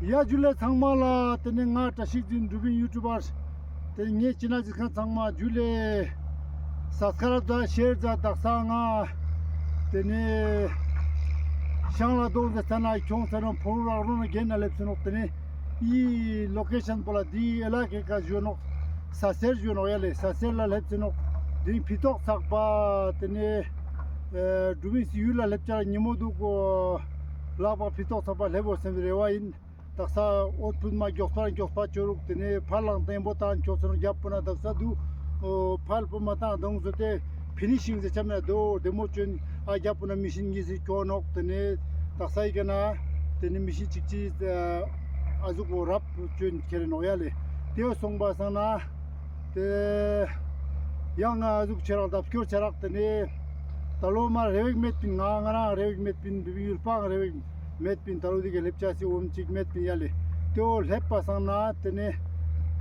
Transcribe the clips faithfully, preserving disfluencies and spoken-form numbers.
ཡ་ཇུ་ལེ་ཚང་མ་ལ། ཏེ་ནེ་ང་བཀྲ་ཤིས་འཛིན་འགྲུབ་པིན་ཡུ་ཊུབ་པར། ཏེ་ངའི་ཅེ་ནལ་གཟིགས་མཁན་ཚང་མ་ཇུ་ལེ། སབ་སི་ཀ་རབ་དང་ཤེར་དང་དག་ས་ང་ཏེ་ནེ་ཤང་ལ་དོང་ཟེར་ས་ན་ཁྱོང་ས་ན་ཕོ་རུ་རག་རུ་ན་གེ་ན་ལེབ་སེ་ནོག། ཏེ་ནེ་འི་ལོ་ཀེ་ཤན་པོ་ལ་འི་ཨེ་ལ་ཀེ་ཀ་ཞུ་ནོག། ས་སེར་ཞུ་ནོག་ཡ་ལེ། ས་སེར་ལ་ལེབ་སེ་ནོག། འི་ཕི་ཏོག་ཚག་པ་ཏེ་ནེ་ཨེ་འགྲུབ་པིན་སི་ཡུལ་ལ་ལེབ་ཅ་ཉི་མོ་དུག་གོ། ལག་པ་ཕི་ཏོག་ཚག་པ་ལེབ་བོ་སེམས་རེ་བ་ཨིན། དག་ས་འོ་ཕུད་མ་གྱོགས་པ་གྱོགས་པ་ཅོ་རུག། ཏེ་ནེ་ཕར་ལང་ཏེ་བོ་ཏང་ཁྱོགས་སོང་རྒྱབ་པོ་ན་དག་ས་དུ་ཕར་པོ་མ་ཏང་དང་ཟོ་ཏེ་ཕི་ནི་ཤིང་ཟེར་ཆ་མེད་དོ། བདེ་མོ་ཅོན་ཨ་རྒྱབ་པོ་ན་མི་ཤིན་གྱིས་སི་ཁྱོ་ནོག། ཏེ་ནེ་དག་ས་ཡི་ཀ་ན་ཏེ་ནེ་མི་ཤིན་ཅིག་ཅིག་ཨ་ཟུག་པོ་རབ་ཅོན་ཁྱེར་ནོག་ཡ་ལེ། ཏེ་བོ་སོང་པ་སང་ན་ཏེ་ཡང་ང་ཟུག་ཆེ་རག་ལྡབ་སྐྱོར་ཆེ་རག། ཏེ་ནེ་ད་ལོ་མ་རེ་བེག་མེད་པིན། ང་ང་རང་རེ་བེག་མེད་པིན། འགྲུབ་པིན་ཡུལ་པའང་རེ་བེག་མེད་པིན། ད་ལོ་འི་ཀ་ལེབ་ཅ་སི་འོམ་ཅིག་མེད་པིན་ཡ་ལེ། ཏེ་བོ་ལེབ་པ་སང་ན་ཏེ་ནེ་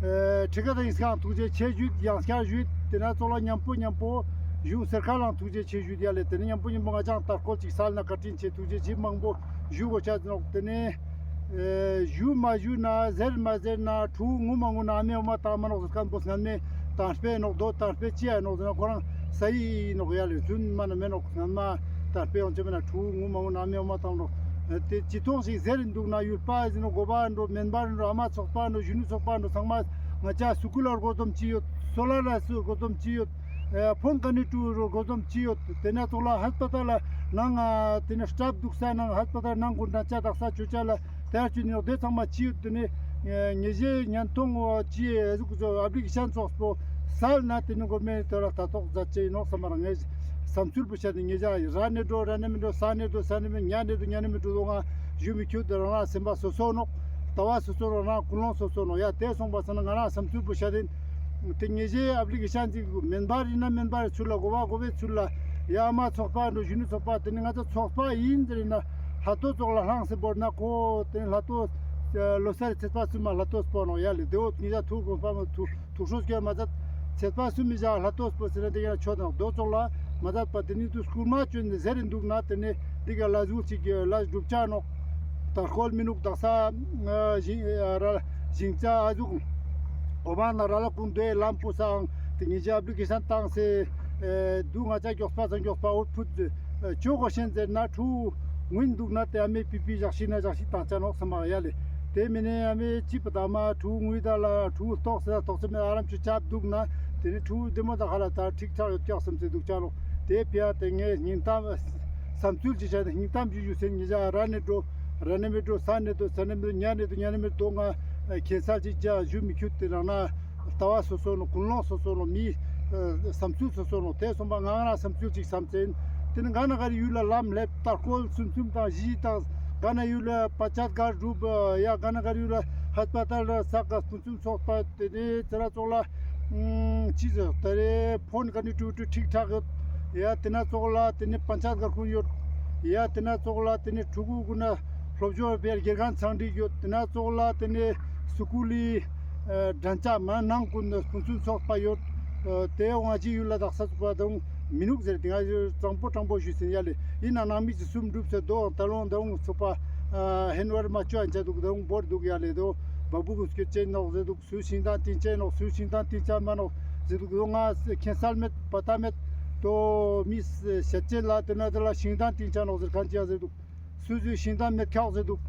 ཨེ་ཁྲི་ཀ་དང་ཨིས་ཀའང་ཐུགས་རྗེ་ཆེ་ཞུས། ཡང་སྐྱར་ཞུས། ཏེ་ན་ཙོགས་ལ་ཉམ་པོ་ཉམ་པོ་གཞུང་སེར་ཁ་ལའང་ཐུགས་རྗེ་ཆེ་ཞུས་ཡ་ལེ། ཏེ་ནེ་ཉམ་པོ་ཉམ་པོ་ང་ཅའང་ལྟ་སྐོར་ཅིག་སལ་ན་བཀའ་དྲིན་ཆེ། ཐུགས་རྗེ་ཆེ་མང་པོ་ཞུ་གོ་ཆ་ནོག། ཏེ་ནེ་ཨེ་ཞུ་མ་ཞུ་ན་ཟེར་མ་ཟེར་ན་ཕྲུ་གུ་ངུ་མ་ངུ་ན་ཨ་མེ་འོ་མ་ཏང་མ་ནོག་ཟེར་ཁན་པོ་སྔན་མེ་ཏང་སྤེ་ནོག་དོ། ཏང་སྤེ་ཅི་ཡ་ནོག་ཟེར་ན་ཁོ་རང་ས་ཡི་ནོག་ཡ་ལེ། རྫུན་མ་ན་མེ་ནོག། སྔན་མ་ཏང་སྤེ་ཡོང་ཆེ་མེ་ན་ཕྲུ་གུ་ངུ་མ་ངུ་ན་ཨ་མེ་འོ་མ་ཏང་ནོག། ཨེ་ཏེ་ཅི་ཐོང་ཞིག་ཟེར་རིན་དུག་ན་ཡུལ་པ་ཟེར་ནོག། གོ་བ་འགྲོ་མེན་པར་འགྲོ་ཨ་མ་ཚོགས་པ་འགྲོ་གཞོན་ནུ་ཚོགས་པ་འགྲོ་ཚང་མ་ང་ཅ་སུ་ཀུལ་ལ་རྒོ་དོམ་ཅི་ཡོད། སོ་ལ་ལ་སུ་རྒོ་དོམ་ཅི་ཡོད། ཨེ་ཕོན་ཀ་ནི་ཀྲུ་རུ་རྒོ་དོམ་ཅི་ཡོད། ཏེ་ན་ཙོགས་ལ་ཧས་པ་ཏལ་ལ་ནང་ང་ཏེ་ནེ་སྟབས་འདུག་ས་ནང་ཧས་པ་ཏལ་ནང་གུན་ན་ཅ་དག་ས་ཅོ་ཅ་ལ་ཏེ་ཡར་ཅོ་ནི་ཡོད། ཏེ་ཚང་མ་ཅི་ཡོད། ཏེ་ནེ་ཨེ་ཉེ་ཞའི་ཉན་ཐོང་ཅི་ཨེ་ཟུག་ཟོ་ཨབ་ལི་ཀེ་ཤན་ཙོགས་པོ་སལ་ན་ཏེ་ནེ་གོ་མེ་ཏོ་ལ་ལྟ་རྟོག་མཛད་ཅེ་ནོག་སམ་མ་རང་ངའི་བསམ་ཚུལ་པོ་ཤད་དེ་ཉེ་ཞ་ར་ནེ་འགྲོ་ར་ནེ་མི་འགྲོ་ས་ནེ་འགྲོ་ས་ནེ་མི་ཉ་ནེ་འགྲོ་ཉ་ནེ་མི་འགྲོ་དོ་ང་ཞུ་མི་ཁྱུ་ཏེ་རང་རང་སེམས་པ་སོ་སོ་ནོག། ལྟ་བ་སོ་སོ་རང་རང་ཀུན་སློང་སོ་སོ་ནོག་ཡ། ཏེ་སོང་པ་སང་ན་ང་རང་བསམ་ཚུལ་པོ་ཤད་དེ་ཏེ་ཉེ་ཞའི་ཨབ་ལི་ཀེ་ཤན་ཅིག་མེན་པར་ཨིན་ན་མེན་པར་ཚུལ་ལ་གོ་བ་གོ་བའི་ཚུལ་ལ་ཡ་ཨ་མ་ཚོགས་པ་འགྲོ་གཞོན་ནུ་ཚོགས་པ་ཏེ་ནེ་ང་ཚོ་ཚོགས་པ་ཨིན་ཟེར་ན་ལྷ་ཐོ་ཙོགས་ལ་ལྷང་སེ་བོར་ན་ཁོ་ཏེ་ནེ་ལྷ་ཐོ་ལོ་སར་ཚེས་པ་གསུམ་མ་ལྷ་ཐོ་སྤོ་ནོག་ཡ་ལེ། ཏེ་བོ་ཉེ་ཞ་ཐུགས་དགོངས་པ་མ་ཐུགས་ཐུགས་སྲོག་སྐྱོ་མ་ཛད། ཚེས་པ་གསུམ་མི་ཞག་ལྷ་ཐོ་སྤོ་ཟེར་ན་ཏེ་ཀ་ན་ཆོད་དང་དོ་ཙོགས་ལ་མ་ཛད་པ་ཏེ་ནི་དུ་སྐུལ་མ་ཅོ་ནི་ཟེར་རིན་དུག་ན་ཏེ་ནེ་ཏེ་ཀ་ལ་ཟུག་ཅིག་ལ་སྒྲུབ་ཅ་ནོག། ད་སྐོལ་མི་ནུག། དག་ས་ཨ་ཞིང་ཨ་ར་ཞིང་ཆ་ཨ་ཟུག་འོ་མ་ན་ར་ལ་ཀུན་དོའི་ལམ་པོ་སང་ཏེ་ཉེ་ཞའི་ཨབ་ལི་ཀེ་ཤན་ཏང་སེ་ཨེ་དུ་ང་ཅ་གྱོགས་པ་སང་གྱོགས་པ་འོ་ཕུད་ཅོ་གོ་ཤེན་ཟེར་ན་ཕྲུ་གུ་ངུན་དུག་ན་ཏེ་ཨ་མེ་པི་པི་ཞག་ཤིག་ན་ཞག་ཤིག་ཏང་ཅ་ནོག་སམ་མ་ཡ་ལེ། ཏེ་མེ་ནེ་ཨ་མེ་ཅི་པ་ཏ་མ་ཕྲུ་གུ་ངུ་ད་ལ་ཕྲུ་གུ་ལྟོགས་སེ་ལྟོགས་སེ་མེ་ཨ་རམ་ཆུ་ཆབ་དུག་ན་ཏེ་ནེ་ཕྲུ་གུ་བདེ་མོ་ད་ཁ་ལ་ད་ཁྲིག་ཁྲག་ཡོད་ཀྱག་སམ་སེ་དུག་ཅ་ནོག། ཏེ་ཕི་ཡ་ཏེ་ངའི་སྙིང་གཏམ་བསམ་ཚུལ་ཅི་ཆ་ཏེ་སྙིང་གཏམ་ཅི་ཞུ་སེ་ཉེ་ཞ་ར་ནེ་འགྲོ་ར་ནེ་མི་འགྲོ་ས་ནེ་འགྲོ་ས་ནེ་མི་འགྲོ་ཉ་ནེ་འགྲོ་ཉ་ནེ་མི་འགྲོ་ང་ཁྱད་མཚར་ཅིག་ཅ་ཞུ་མི་ཁྱུད་ཏེ་རང་ན། ལྟ་བ་སོ་སོ་ནོག། ཀུན་སློང་སོ་སོ་ནོག། མི་ཨ་བསམ་ཚུལ་སོ་སོ་ནོག། ཏེ་སོང་པ་ང་ང་རང་བསམ་ཚུལ་ཅིག་བསམ་ཚེ་ཨིན། ཏེ་ནེ་ག་ན་ག་རི་ཡུལ་ལ་ལམ་ལེབ་ལྟ་སྐོལ་ཚུམ་ཚུམ་དང་ཞི་དང་ག་ན་ཡུལ་ལ་པ་ཅད་གར་གྲུབ་ཡ་ག་ན་ག་རི་ཡུལ་ལ་ཧས་པ་ཏལ་ལ་ས་ག་ཕུན་སུམ་ཚོགས་པ་ཏེ་ནེ་ཙ་ན་ཙོགས་ལ་ཨུམ་ཅི་ཟེར་ད་རེ་ཕོན་ག་ནི་ཀྲུ་ཀྲུ་ཁྲིག་ཁྲག་ཡོད། ཡ་ཏེ་ན་ཙོགས་ལ་ཏེ་ནེ་པ་ཅད་གར་ཁུན་ཡོད། ཡ་ཏེ་ན་ཙོགས་ལ་ཏེ་ནེ་ཕྲུ་གུ་གུན་ན་སློབ་སྦྱོང་བེར་དགེ་རྒན་ཚང་འགྲིག་ཡོད། ཏེ་ན་ཙོགས་ལ་ཏེ་ནེ་སུ་ཀུལ་ལི་ཨ་དྲན་ཆ་མ་ནང་ཀུན་ཕུན་སུམ་ཚོགས་པ་ཡོད། ཨ་ཏེ་ང་ཅི་ཡུལ་ལ་དག་ས་ཚུགས་པ་དང་མི་ནུག་ཟེར་ཏེ་ང་དྲང་པོ་དྲང་པོ་ཞུས་སེ་ཡ་ལེ། ཨིན་ན་ནང་མི་ཅི་གསུམ་སྒྲུབ་སེ་དོ་ད་ལོང་དང་ཚུགས་པ་ཨ་ཧེན་བར་མ་ཅོ་ཨན་ཅ་དུག་དང་བོར་དུག་ཡ་ལེ། དོ་བ་བུ་གུ་སྐྱོད་ཅེ་ནོག་ཟེར་དུག། སུ་ཤིང་དང་ཏིང་ཅ་ནོག། སུ་ཤིང་དང་ཏིང་ཅ་མ་ནོག་ཟེར་དུག། དོ་ང་ཁྱེན་སལ་མེད་པ་ཏ་མེད། དོ་མི་ཤད་ཅེ་ལ་ཏེ་ན་ཏེ་ལ་ཤིང་དང་ཏིང་ཅ་ནོག་ཟེར་ཁན་ཅི་ཡ་ཟེར་དུག། སུ་ཟུ་ཤིང་དང་མེད་ཁྱོག་ཟེར་དུག།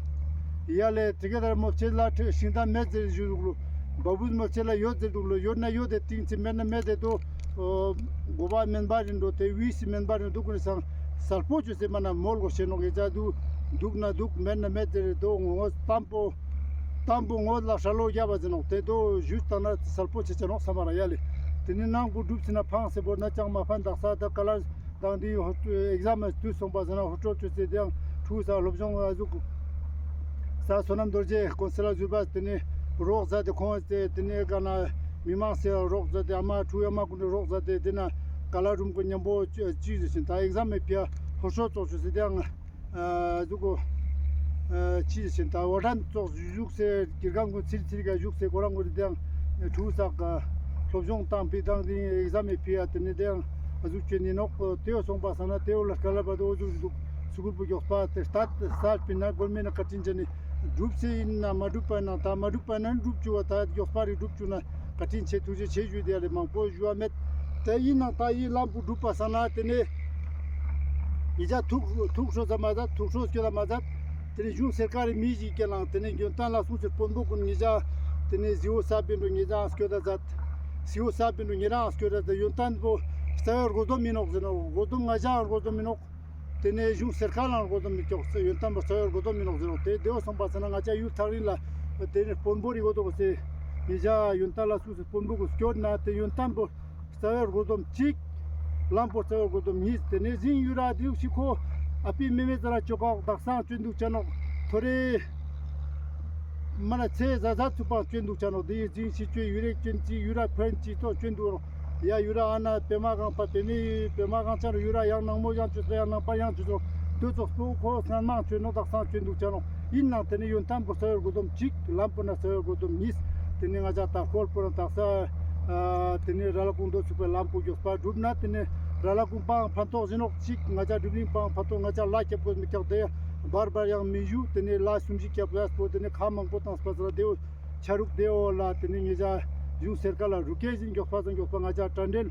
ཡ་ལེ་ཏེ་ག་ད་མོལ་ཅེ་ལ་ཤིང་དང་མེད་ཟེར་ཞུ་དུག་ལོ། བ་བུ་མོལ་ཅེ་ལ་ཡོད་ཟེར་དུག་ལོ། ཡོད་ན་ཡོད་དེ་ཏིང་ཅེ་མེད་ན་མེད་དེ་དོ། གོ་བ་མེན་པ་རིན་འགྲོ་ཏེ་ཝི་སི་མེན་པ་རིན་དུག་ནི་སང་སལ་པོ་ཅོས་སེ་མ་ན་མོལ་གོ་ཤེ་ནོག་ཡེ་ཅ་དུག། དུག་ན་དུག་མེད་ན་མེད་ཟེར་དོ་ངོ་ཏམ་པོ་ཏམ་པོ་ངོ་ལ་ཧྲ་ལོ་རྒྱབ་པ་ཟེར་ནོག། ཏེ་དོ་ཞུས་ཏང་ན་སལ་པོ་ཆེ་ཆ་ནོག་སམ་མ་ར་ཡ་ལེ། ཏེ་ནི་ནང་བུ་སྒྲུབ་སེ་ན་ཕངས་སེ་བོར་ན་ཅང་མ་ཕན། དག་ས་ད་ཀ་ལར་དང་དེ་ཨེག་ཟམ་དུས་སོང་པ་ཟེར་ན་ཧོ་ཀྲོ་ཅོས་སེ་དེའང་ཕྲུ་གུ་ས་སློབ་སྦྱོང་ཨ་ཟུག་ས་བསོད་ནམས་རྡོ་རྗེ་ཀོན་སལ་ཟུར་པ་ཏེ་ནེ་རོགས་མཛད་དེ་ཁོང་སེ་ཏེ་ནེ་ག་ན་མི་མང་སེ་རོགས་མཛད་དེ་ཨ་མ་ཕྲུ་གུ་ཨ་མ་ཀུན་ནེ་རོགས་མཛད་དེ་ཏེ་ན་ཀ་ལ་རུམ་གོ་ཉམ་པོ་ཅི་ཟེར་ཤིན་ད་ཨེག་ཟམ་མེ་ཕི་ཡ་ཧོ་ཀྲོ་ཙོགས་ཅོས་སེ་དེའང་ཨ་ཟུག་གོ་ཨ་ཅི་ཟེར་ཤིན་ད་འོ་དྲན་ཙོགས་བཞུགས་སེ་དགེ་རྒན་ཀུན་ཚིར་ཚིར་ག་བཞུགས་སེ་ཁོ་རང་ཀུན་དེའང་ཕྲུ་གུ་ས་ག་སློབ་སྦྱོང་བཏང་པི་དང་དེ་ཨེག་ཟམ་མེ་ཕི་ཡ་ཏེ་ནེ་དེའང་ཨ་ཟུག་ཅོས་ནི་ནོག། ཏེ་བོ་སོང་པ་སང་ན་ཏེ་བོ་ལ་སྐལ་བ་དོ་ཟུག་ཟུག་སུ་གུར་པོ་མགྱོགས་པ་ཏེ་ལྟ་ས་པི་ན་གོལ་མེ་ན་བཀའ་དྲིན་ཅན་ནི་ སྒྲུབ་སེ་ཡིན་ན་མ་སྒྲུབ་པ་ན་ད་མ་སྒྲུབ་པ་ན་སྒྲུབ་བཅུག་པ་ད་མགྱོགས་པ་རེ་སྒྲུབ་བཅུག་ན་བཀའ་དྲིན་ཆེ། ཐུགས་རྗེ་ཆེ་ཞུ་དེ་ཡ་ལེ། མང་པོ་ཞུ་བ་མེད། ད་ཡིན་ན་ད་ཡིན་ལམ་བུ་སྒྲུབ་པ་ས་ན་དེ་ནས་ཉེ་ཆར་ཐུགས་ཐུགས་ཁྲོ་ས་མ་ཟད་ཐུགས་ཁྲོ་སྐྱོ་ད་མ་ཟད། དེ་ནས་གཞུང་སེར་ཁ་རེ་མི་ཞིག་སྐྱེ་ལང་དེ་ནས་ཡོན་ཏན་ལ་སུ་ཟེར་དཔོན་པོ་ཀུན་ཉེ་ཆར་དེ་ནས་ཟི་འོ་ས་བེན་རུ་ཉེ་ཆར་སྐྱོ་ད་ཟད། ཟི་འོ་ས་བེན་རུ་ཉེ་ཆར་སྐྱོ་ད་ཟད། ཡོན་ཏན་པོ་རྩ་བའི་རྒོལ་དོམ་མི་ནོག་ཟེར་ནོག། རྒོལ་དོམ་ང་ཞ་རྒོལ་དོམ་མི་ནོག། དེ་ནས་གཞུང་སེར་ཁ་ལའང་རྒོལ་དོམ་མི་ཀྱོག་ཟེར། ཡོན་ཏན་པོ་རྩ་བའི་རྒོལ་དོམ་མི་ནོག་ཟེར་ནོག། དེ་དེའོ་སོང་པ་ཟེར་ན་ང་ཅག་ཡུལ་ཐག་རིང་ལ་དེ་ནས་དཔོན་པོ་རི་གོ་དོག་ཟེར། ཉེ་ཆར་ཡོན་ཏན་ལ་སུ་ཟེར་དཔོན་པོ་གུ་སྐྱོད་ན་དེ་ཡོན་ཏན་པོ་རྩ་བའི་རྒོལ་དོམ་གཅིག། ལམ་པོ་རྩ་བའི་རྒོལ་དོམ་གཉིས། དེ་ནས་ཟིང་ཡུ་ར་དེའུ་ཞིག་ཁོ་ཨ་པི་མེ་མེ་ཙ་ར་ཅོ་ཀ་དག་སང་ཅོན་འདུག་ཅ་ནོག། ཐོ་རེ་མ་ན་ཚེ་ཟ་ཟ་ཚུག་པ་ཅོན་འདུག་ཅ་ནོག། དེ་ཡི་ཟིང་ཞིག་ཅོ་ཡུ་རེ་ཅོན་ཅི་ཡུ་ར་ཕན་ཅི་ཏོ་ཅོན་འདུག་ནོག། ཡ་ཡུ་ར་ཨ་ན་པེ་མ་གང་པ་པེ་མེ་པེ་མ་གང་ཅ་རུ་ཡུ་ར་ཡང་ནང་མོ་ཡང་ཅོས་ཡང་ནང་པ་ཡང་ཅོས་དུ་ཙོག་པོ་ཁོ་སྔན་མང་ཅོས་ནོག། དག་སང་ཅོན་འདུག་ཅ་ནོག། ཡིན་ནང་དེ་ནས་ཡོན་ཏན་པོ་རྩ་བའི་རྒོལ་དོམ་གཅིག། ལམ་པོ་ན་རྩ་བའི་རྒོལ་དོམ་གཉིས། དེ་ནས་ང་ཅག་ད་སྐོར་པོ་ན་དག་ས་དེ་ནས་ར་ལ་ཀུང་དོ་ཚུགས་པའི་ལམ་པོ་མགྱོགས་པ་སྒྲུབ་ན་དེ་ནས་ར་ལ་ཀུང་པའང་ཕན་ཐོགས་ཟིན་ནོག་གཅིག། ང་ཅག་སྒྲུབ་རིང་པའང་ཕན་ཐོགས། ང་ཅག་ལ་ཁྱབ་དགོས་མི་ཁྱབ་དེ་བར་བར་ཡང་མི་ཞུ། དེ་ནས་ལ་སུམ་ཞིག་ཁྱབ་ཡས་པོ་དེ་ནས་ཁ་མང་པོ་བཏང་སྤ་ས་ར་དེའོ་ཆ་རུག་དེའོ་ལ་དེ་ནས་ཉེ་ཆར་གཞུང་སེར་ཁ་ལ་རུ་སྐད་བཞིན་མགྱོགས་པ་སང་མགྱོགས་པ་ང་ཅག་དྲ་འབྲེལ་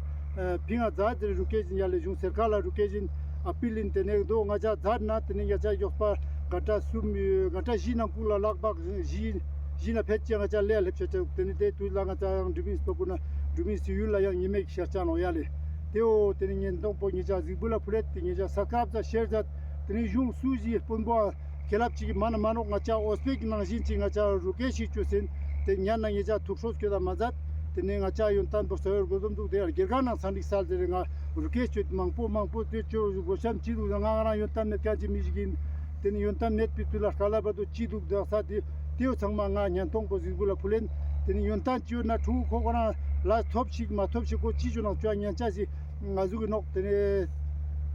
ཕིང་ང་མཛད་དེ་རུ་སྐད་བཞིན་ཡ་ལེ། གཞུང་སེར་ཁ་ལ་རུ་སྐད་བཞིན་ཨ་པི་ལིན་དེ་ནས་དོ་ང་ཅག་མཛད་ན་དེ་ནས་ཉེ་ཆར་མགྱོགས་པ་ག་ཏྲ་གསུམ་ག་ཏྲ་བཞི་ནང་ཀུན་ལ་ལག་པ་བཞི་བཞི་ན་ཕེད་ཅེ་ང་ཅག་ལས་སླེབས་ཆ་ཆ་དེ་ནས་དེ་དུས་ལ་ང་ཅག་ཡང་འགྲུབ་མིན་སྤོ་ཀུན་ན་འགྲུབ་མིན་སི་ཡུལ་ལ་ཡང་ཉི་མེད་ཤར་ཆ་ནོག་ཡ་ལེ། དེའོ་དེ་ནས་ཉེན་རྟོག་པོ་ཉེ་ཆར་གཟིགས་འབུལ་ལ་ཕུལ་ལེད་དེ་ཉེ་ཆར་ས་ཁབ་ཟ་ཤེར་ཟ་དེ་ནས་གཞུང་སུ་ཞིག་དཔོན་པོ་ཁེ་ལབ་ཅིག་མ་ན་མ་ནོག། ང་ཅག་འོ་སྤེ་གི་ནང་བཞིན་ཅིག་ང་ཅག་རུ་སྐད་ཞིག་བཅོས་ཟིན། དེ་ཉན་ན་ཉེ་ཆར་ཐུགས་ཁྲོ་སྐྱོ་ད་མ་ཟད། དེ་ནས་ང་ཅག་ཡོན་ཏན་པོ་རྩ་བའི་རྒོལ་དོམ་འདུག། དེ་ཡང་དགེ་རྒན་ནང་ཚང་འགྲིག་སལ་ཟེར་རེ་ང་རུ་སྐད་ཅོས་མང་པོ་མང་པོ་དེ་ཅོ་རྒོལ་ཤམ་ཅི་འདུག། ང་ང་རང་ཡོན་ཏན་མེད་མཁན་ཅིག་མི་ཞིག་ཡིན། དེ་ནས་ཡོན་ཏན་མེད་པའི་དུས་ལ་དཀའ་ལས་བར་དུ་ཅི་འདུག་དག་ས་དེ་དེའོ་ཚང་མ་ང་ཉན་ཐོང་པོ་གཟིགས་འབུལ་ལ་ཕུལ་ལེན། དེ་ནས་ཡོན་ཏན་ཅི་ཡོད་ན་ཕྲུ་གུ་ཁོ་ཁོ་རང་ལ་ཐོབ་ཤིག་མ་ཐོབ་ཤིག་ཁོ་ཅི་ཅོ་ནང་ཅོ་ཉན་ཆ་ཞིག་ང་ཟུག་གི་ནོག། དེ་ནས་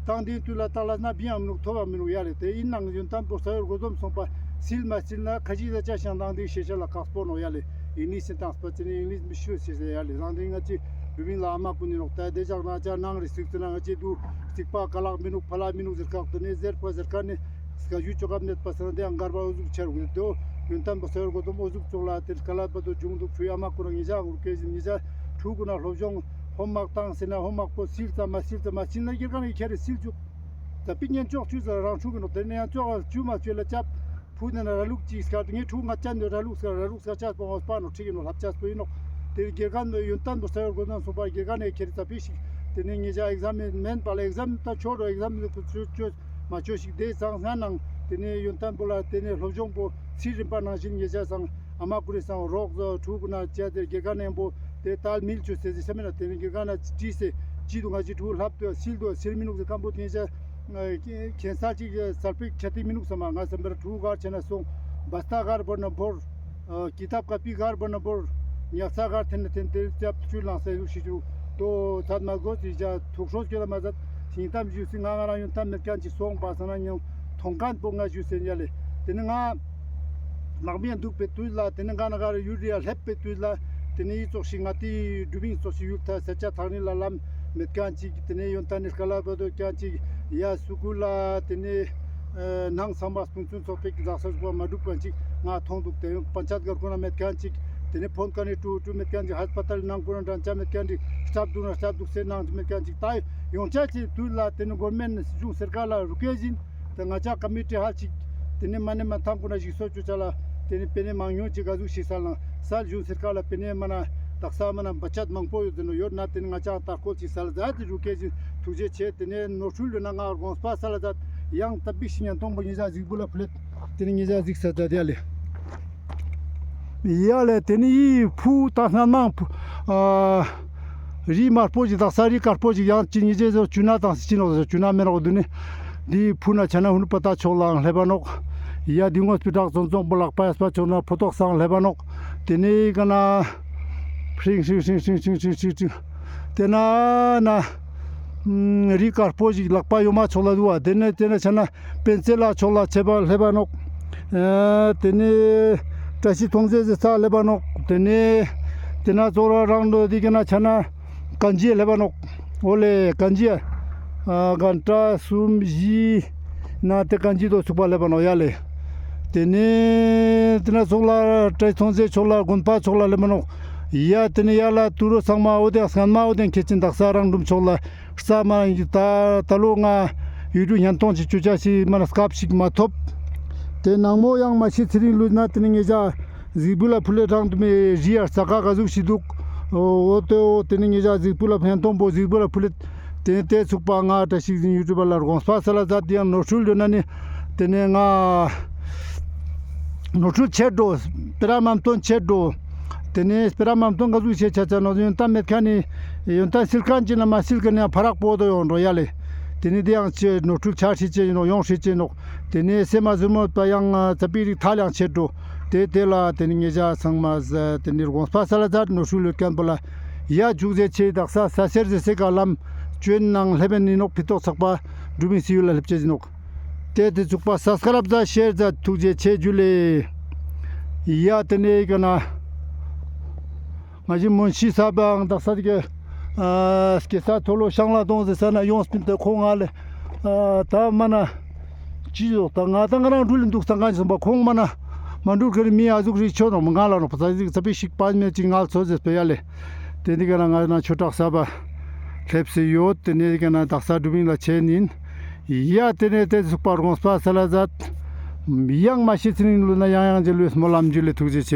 དང་དེའི་དུས་ལ་ཏག་ལ་ན་བི་ཡང་མི་ནུག་ཐོབ་བ་མི་ནུག་ཡ་ལེ། དེ་ཡིན་ནང་ཡོན་ཏན་པོ་ས་ཡོར་གོ་དོམ་སོང་པ་སིལ་མ་སིལ་ན་ཁ་ཅིག་ལ་ཅ་ཤང་དང་དེའི་ཤེས་བྱ་ལ་ཁག་སྤོ་ནོག་ཡ་ལེ། ཨིང་ལིཤ་སི་དང་སྤ་ཅི་ནི་ཨིང་ལིཤ་མི་ཤོད་ཤེས་བྱ་ཡ་ལེ། དང་དེ་ང་ཅི་རུ་བིན་ལ་ཨ་མ་ཀུན་ནི་ནོག། ད་དེ་ཅག་ན་ཅ་ནང་རི་སིག་ཙི་ན་ང་ཅི་དུ་སིག་པ་ཀ་ལག་མི་ནུག་ཕ་ལ་མི་ནུག་ཟེར་ཁག་དེ་ནས་ཟེར་པ་ཟེར་ཁ་ནི་སྐ་ཞུ་ཅོ་ཀ་མེད་པ་ས་ན་དེ་ཡང་མགར་བ་འོ་ཟུག་ཆར་གུ་དོ་ཡོན་ཏན་པོ་ས་ཡོར་གོ་དོམ་འོ་ཟུག་ཙོག་ལ་དེ་ཀ་ལ་པ་དོ་འབྱུང་འདུག། ཕྲུ་ཡ་མ་ཀུན་ན་ཉེ་ཆར་འུར་སྐད་བཞིན་ཉེ་ཆར་ཕྲུ་གུ་ན་སློབ་སྦྱོང་ཧོམ་མག་བཏང་ཟེར་ན་ཧོམ་མག་པོ་སིལ་ཙམ་མ་སིལ་ཙམ་མ་སིལ་ན་དགེ་རྒན་ནས་ཁྱེར་རེ་སིལ་བཅུག། ད་པི་ཉན་ཅོག་ཆུ་ཟ་རང་ཕྲུ་གུ་ནོག། དེ་ནས་ཡང་ཅོག་ཆུ་མ་ཆུ་ལ་ཅབ་ཕུ་ནས་ན་ར་ལུག་ཅིག་སྐར་ངའི་ཕྲུ་གུ་ང་ཅན་དུ་ར་ལུག་སྐར་ར་ལུག་སྐར་ཅབ་པོ་ངོ་སྤ་ནོག་ཁྲིག་ཡིན་ནོག་ལྷབ་ཅབ་པོ་ཡིན་ནོག། དེ་དགེ་རྒན་ཡོན་ཏན་པོ་ས་ཡོར་གོ་དོམ་སོང་པ་དགེ་རྒན་ནས་ཁྱེར་རེ་ད་པི་ཞིག། དེ་ནས་ཉེ་ཆར་ཨེག་ཛམ་མེན་པ་ལ་ཨེག་ཛམ་ད་ཆོག་རོ་ཨེག་ཛམ་ཆོག་ཆོག་མ་ཆོག་ཞིག་དེ་ཚང་སྔ་ནང་དེ་ནས་ཡོན་ཏན་པོ་ལ་དེ་ནས་སློབ་སྦྱོང་པོ་ཚིག་རིམ་པ་ནང་བཞིན་ཉེ་ཆར་སང་ཨ་མ་ཀུ་རེ་སང་རོགས་ཕྲུ་གུ་ན་བཅད་དེ་དགེ་རྒན་ནས་པོ་དེ་ཏལ་མིལ་ཆུ་ཟེར་ཟེར་ས་མེད་ན་དེ་ནས་དགེ་རྒན་ན་བྲིས་སེ་ཅི་འདུག་ང་ཅི་ཕྲུ་གུ་ལྷབ་དུ་སིལ་དུ་སིལ་མི་ནུག་ཟེར་སྐམ་པོ་དེ་ཆ་ཁྱེད་ས་ཅིག་སལ་པིག་ཆ་ཏིག་མི་ནུག་ས་མ་ང་སམ་པར་ཕྲུ་གུ་གར་ཆེ་ན་སོང་བ་སྟ་གར་བོར་ན་བོར། ཀི་ཏབ་ཀ་པི་གར་བོར་ན་བོར། ཉག་ཚ་གར་ཐེན་ན་ཐེན་ཏེ་ཅབ་ཆུ་ལང་སེ་ཡུག་ཤི་ཆུ་དོ་ཚད་མ་གོ་ཏི་ཇ་ཐུག་ཧྲོ་སྐྱོད་མ་ཟད་ཤིང་གཏམ་ཞུ་སི་ང་ང་རང་ཡོན་ཏན་མེད་མཁན་ཅིག་སོང་པ་སང་ན་ཉང་ཐོང་མཁན་པོ་ང་ཞུ་སེ་ཡ་ལེ། དེ་ནི་ང་ནག་མི་འདུག་པའི་དུས་ལ་དེ་ནི་ག་ན་ག་ར་ཡུལ་རི་ཡ་སླེབས་པའི་དུས་ལ་དེ་ནི་ཡི་ཙོག་ཤིག་ང་ཏི་སྒྲུབ་ཡིན་ཙོག་ཤིག་ཡུལ་ཐ་ས་ཆ་ཐག་རིང་ལ་ལམ་མེད་མཁན་ཅིག་དེ་ནི་ཡོན་ཏན་ནི་སྐལ་བ་དོ་མཁན་ཅིག་ཡ་སུ་ཀུལ་ལ་དེ་ནི་ནང་ཚང་མ་སྤུན་ཚུན་ཚོགས་པའི་གི་ཛག་ས་ཟུག་པ་མ་འགྲུབ་མཁན་ཅིག་ང་མཐོང་འདུག། དེ་ཡང་པན་ཆད་གར་ཁོ་ན་མེད་མཁན་ཅིག་དེ་ནི་ཕོན་ཀ་ནི་ཀྲུ་ཀྲུ་མེད་མཁན་ཅིག་ཧས་པ་ཏལ་ནང་ཁོ་ན་འགྲན་ཆ་མེད་མཁན་ཅིག་སྟབས་སྡུག་ན་སྟབས་སྡུག་སེ་ནང་ཅིག་མེད་མཁན་ཅིག་ད་ཡོང་ཆ་ཅིག་དུས་ལ་དེ་ནི་གོར་མེན་གཞུང་སེར་ཁ་ལ་རུ་སྐད་བཞིན། དེ་ང་ཅག་ཀ་མི་ཊི་ཧ་ཅིག་དེ་ནས་མ་ནས་མ་ཐང་ཀུན་ན་ཞིག་གསོ་བཅུག་ཅ་ལ་དེ་ནས་པེ་ནས་མང་ཉུང་ཅིག་ག་ཟུག་ཞིག་སལ་ན་སལ་གཞུང་སེར་ཁ་ལ་པེ་ནས་མ་ན་དག་ས་མ་ན་བ་ཅད་མང་པོ་ཡོད་དེ་ནོ་ཡོད་ན་དེ་ནས་ང་ཅག་ལྟ་སྐོར་ཅིག་སལ་ཟ་དེ་རུ་སྐད་ཅིག་ཐུགས་རྗེ་ཆེ། དེ་ནས་ནོར་འཁྲུལ་ཡོད་ན་ང་དགོངས་པ་སལ་ཟ་ཡང་ད་པིག་ཤིག་ཉན་ཐོང་པོ་ཉེ་ཆར་གཟིགས་འབུལ་ལ་ཕུལ་ལེད། དེ་ནས་ཉེ་ཆར་གཟིགས་ས་ད་དེ་ལེ། ཡ་ལེ་དེ་ནི་ཡི་ཕུ་ད་སྣ་མང་ཕུ་ཨ་རི་དམར་པོ་ཞིག་དག་ས་རི་དཀར་པོ་ཞིག་ཡང་ཅི་ཉི་ཅེ་ཟོ་ཅུ་ན་དང་སི་ཅི་ནོག་ཟོ་ཅུ་ན་མེ་རོག་དུ་ནི་དེ་ཕུ་ན་ཆ་ན་ཧུན་པ་ད་ཆོག་ལའང་ལེ་བ་ནོག། ཡ་དེ་ངོས་པི་བྲག་ཙོང་ཙོང་པོ་ལག་པ་ཡས་པ་ཆོག་ན་ཕོ་ཏོག་སང་ལེ་བ་ནོག། དེ་ནི་ག་ན་ཧྲིང་ཧྲིང་ཧྲིང་ཧྲིང་དེ་ན་ན་རི་དཀར་པོ་ཞིག་ལག་པ་ཡོ་མ་ཆོག་ལ་དུ་བ་དེ་ནི་དེ་ན་ཆ་ན། པེན་ཚེ་ལ་ཕྱོགས་ལ་ཆེ་བ་ལེབ་བ་ནོག། ཨ་དེ་ནས་བཀྲ་ཤིས་མཐོང་ཚེ་ཟེར་ས་ལེབ་བ་ནོག། དེ་ནས་དེ་ན་ཙོག་ར་རང་ལོ་དེ་ག་ན་ཆ་ན་གན་ཇི་ལེབ་བ་ནོག། འོ་ལེ་གན་ཇི་ཨ་གན་ཏྲ་གསུམ་བཞི་ན་དེ་གན་ཇི་དོ་ཚུགས་པ་ལེབ་བ་ནོག་ཡ་ལེ། ཏེ་ནེ་ཏེ་ན་ཚོགས་ལ་བཀྲ་ཤིས་མཐོང་རྗེ་ཕྱོགས་ལ་དགོན་པ་ཕྱོགས་ལ་ལེབ་མ་ནོག། ཡ་ཏེ་ནེ་ཡ་ལ་ཏུ་རུ་ཚང་མ་འོ་དེ་སྔན་མ་འོ་དེ་ཁྱེད་ཅན་དག་ས་རང་དྲུམ་ཕྱོགས་ལ་ས་མ་ད་ད་ལོ་ང་ཡུ་ཊུབ་བརྙན་ཐུང་ཅིག་ཅོ་ཅེས་ཤིག་མ་ན་སྐབས་ཤིག་མ་ཐོབ། ཏེ་ནང་མོ་ཡང་མ་ཤི་ཚེ་རིང་ལུས་ན་ཏེ་ནེ་ངེད་ཅག་གཟིགས་འབུལ་ལ་ཕུལ་ལེ་དྲང་དུ་མེ་རི་ཡར་ས་ཁ་ག་ཟུག་ཤིག་འདུག། འོ་ཏེ་འོ་ཏེ་ནེ་ངེད་ཅག་གཟིགས་འབུལ་ལ་ཕན་ཐོགས་པོ་གཟིགས་འབུལ་ལ་ཕུལ་ལེ། ཏེ་ནེ་ཏེ་ཚུགས་པ་ང་བཀྲ་ཤིས་འཛིན་ཡུ་ཊུབ་པ་ལ་དགོངས་པ་སལ་ལ་མཛད། ཏེ་ཡང་ནོར་འཁྲུལ་ཡོད་ན་ནི་ཏེ་ནེ་ང་ནོར་འཁྲུལ་ཆེ་འགྲོ། སྤེ་ར་མམ་སྟོན་ཆེ་འགྲོ། ཏེ་ནེ་སྤེ་ར་མམ་སྟོན་ག་ཟུག་ཆེ་ཆ་ཆ་ནོ་ཡོན་ཏན་མེད་ཁན་ནི་ཡོན་ཏན་སིལ་ཁན་ཅིག་ན་མ་སིལ་ཁན་ནི་ཕ་རག་པོ་དོ་ཡོང་འགྲོ་ཡ་ལེ། ཏེ་ནེ་ཏེ་ཡང་ཆེ་ནོར་འཁྲུལ་ཆ་ཤི་ཆེ་ཡིན་ནོག་ཡོང་ཤི་ཆེ་ནོག། ཏེ་ནེ་སེ་མ་ཟུར་མོ་པ་ཡང་ཙ་པི་རིག་ཐལ་ཡང་ཆེ་འགྲོ། ཏེ་ཏེ་ལ་ཏེ་ནེ་ངེད་ཅག་ཚང་མ་ཏེ་ནེ་དགོངས་པ་སལ་ལ་མཛད། ནོར་འཁྲུལ་ལུས་ཁན་པོ་ལ་ཡ་ཅུག་ཟེ་ཆེ་དག་ས་ས་སེར་ཟེ་སེ་ག་ལམ་ཅོན་ནང་ལེབ་ཨིན་ནོག། ཕི་ཏོག་ཚག་པ་འགྲུབ་ཨིན་སི་ཡུལ་ལ་ལེབ་ཅེས་ཨིན་ནོག། ཏེ་ཏེ་ཚུགས་པ་སབ་སི་ཀ་རབ་མཛད། ཤེར་མཛད། ཐུགས་རྗེ་ཆེ་ཇུ་ལེ། ཡ་ཏེ་ནེ་ཀ་ན་ང་ཞི་མོན་ཤི་ས་བའང་དག་ས་ཏེ་ཀ་ཨ་སྐྱེ་ས་ཐོ་ལོ་ཤང་ལ་དོང་ཟེར་ས་ན་ཡོངས་པིན་ཏེ་ཁོང་ང་ལེ་ཨ་ད་མ་ན་ཅི་ཡོད་ད་ང་ད་ང་རང་འགྲུལ་ལེ་འདུག་ས་གང་ཞིག་སོང་པ་ཁོང་མ་ན་མ་འགྲུལ་ཁ་རི་མི་ཨ་ཟུག་རི་ཆོ་ནོག་མ་ང་ལ་ནོག་པ་ས་ཟིག་ཙ་པི་ཤིག་པ་མེད་ཅིག་ངལ་ཚོ་ཟེར་སྤེ་ཡ་ལེ། ཏེ་ནེ་ཀ་ན་ང་ན་ཆོས་གྲགས་ས་བ་ལེབ་སེ་ཡོད། ཏེ་ནེ་ཀ་ན་དག་ས་འགྲུབ་ཨིན་ལ་ཆེན་ཨིན། ཡ་ཏེ་ནེ་ཏེ་ཚུགས་པ་དགོངས་པ་སལ་ལ་མཛད། ཡང་མ་ཤི་ཚེ་རིང་ལུས་ན་ཡང་ཡང་རྗེ་ལུས་སྨོན་ལམ་ཇུ་ལེ། ཐུགས་རྗེ་ཆེ།